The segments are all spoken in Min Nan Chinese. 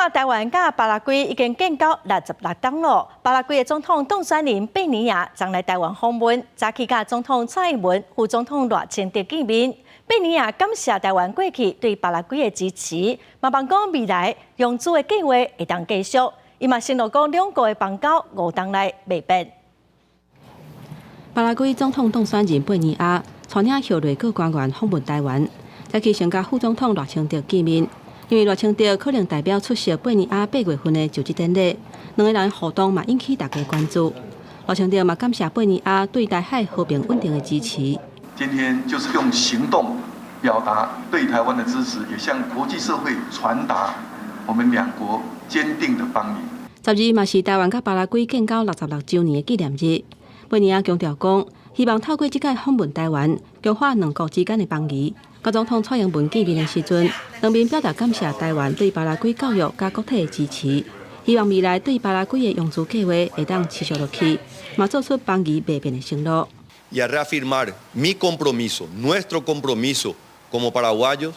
看台灣佮巴拉圭已經建交66冬囉。巴拉圭的總統當選人貝尼亞昨來台灣訪問，早起佮總統蔡英文、副總統賴清德見面。貝尼亞感謝台灣過去對巴拉圭的支持，嘛望講未來融資的計劃會當繼續。伊嘛承諾講兩國的邦交5冬來袂變。巴拉圭總統當選人貝尼亞帶領後內閣官員訪問台灣，早起先佮副總統賴清德見面。因為賴清德可能代表出席貝尼亞8月份的就職典禮，兩個人互動嘛引起大家關注。賴清德嘛感謝貝尼亞對台海和平穩定的支持。今天就是用行動表達對台灣的支持，也向國際社會傳達我們兩國堅定的邦誼。12嘛是台灣佮巴拉圭建交66週年的紀念日，貝尼亞強調講，希望透過這擺訪問台灣，強化兩國之間的邦誼。佮總統蔡英文見面的時陣，兩面表達感謝台灣對巴拉圭教育佮國體的支持，希望未來對巴拉圭的融資計劃會當持續落去，嘛做出邦誼袂變的承諾。 Y a reafirmar mi compromiso, nuestro compromiso como paraguayos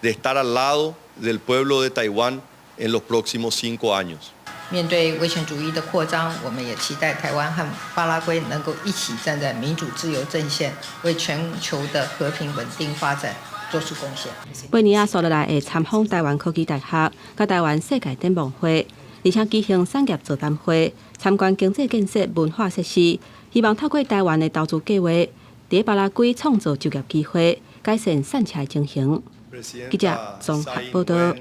de estar al lado del pueblo de Taiwán en los próximos 5 años。面對威權主義的擴張，我們也期待台灣和巴拉圭能夠一起站在民主自由陣線，為全球的和平穩定發展做出貢獻。貝尼亞紲落來會參訪台灣科技大學、佮台灣世界展望會，而且舉行產業座談會，參觀經濟建設、文化設施，希望透過台灣的投資計劃，佇巴拉圭創造就業機會，改善散赤情形。記者綜合報道。